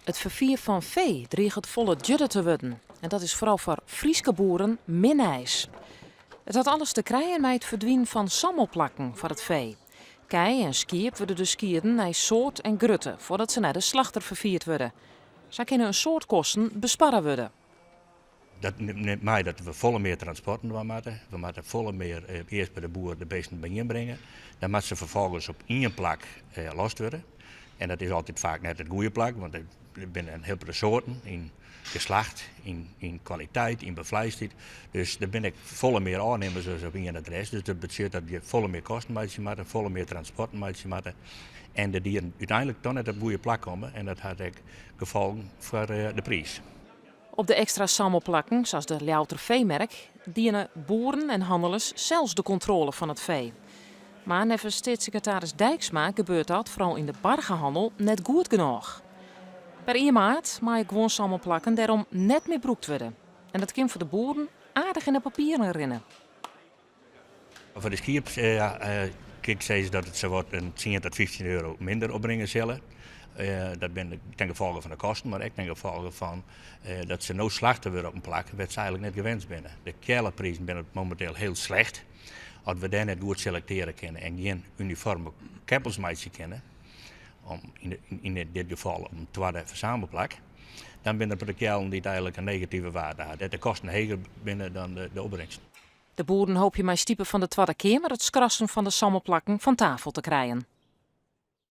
It ferfier fan fee driget folle djurder te wurden en dat is foaral foar Fryske boeren min nijs. It hat alles te krijen mei it ferdwinen fan sammelplakken foar it fee. Kij en skiep wurde dus skieden nei soart en grutte foardat se nei de slachter ferfierd wurde. Sa kinne in soad kosten besparre wurde. Dat nimt mei dat we folle mear transporten dwaan moatte. We moatte folle mear earst by de boer de beesten byien bringe. Dan moatte se ferfolgens op ien plak lost wurde. En dat is altyd faak net it goede plak, want der binne in hiel protte soarten yn geslacht, yn kwaliteit, yn befleistheid. Dus der binne ek folle mear ôfnimmers as op ien adres. Dus dat betsjut dat je folle mear kosten meitsje moatte, folle mear transporten meitsje moatte. En de dieren úteinlik toch net op it goede plak komme. En dat hat ek gefolgen foar de priis. Op de ekstra sammelplakken, sa as de Ljouwerter Feemerk, diene boeren en hannelers sels de kontrôle fan it fee. Mar neffens steatssekretaris Dijksma gebeurt dat, foaral yn de bargehannel, net goed genôch. Per ien maart meie guon sammelplakken dêrom net mear brûkt wurde. En dat kin foar de boeren aardich yn de papieren rinne. Foar de skiep kin ik sizze dat it sawat in tsien tot fyftjin euro minder opbringe sille. Dat binne ten gefolge fan de kosten, mar ek ten gefolge fan dat se no slachte wurde op in plak wêr't se eigenlik net gewenst binne. De kealleprizen binne mominteel hiel slecht. As we dêr net goed selektearje kinne en gjin uniforme keppels meitsje kinne, om yn dit gefal op in twadde fersamelplak, dan binne der protte keallen dy't eigenlik in negative waarde ha, dêr't de kosten heger binne dan de opbringsten. De boeren hoopje mei stipe fan de Twadde Keamer it skrassen fan de sammelplakken fan tafel te krijen.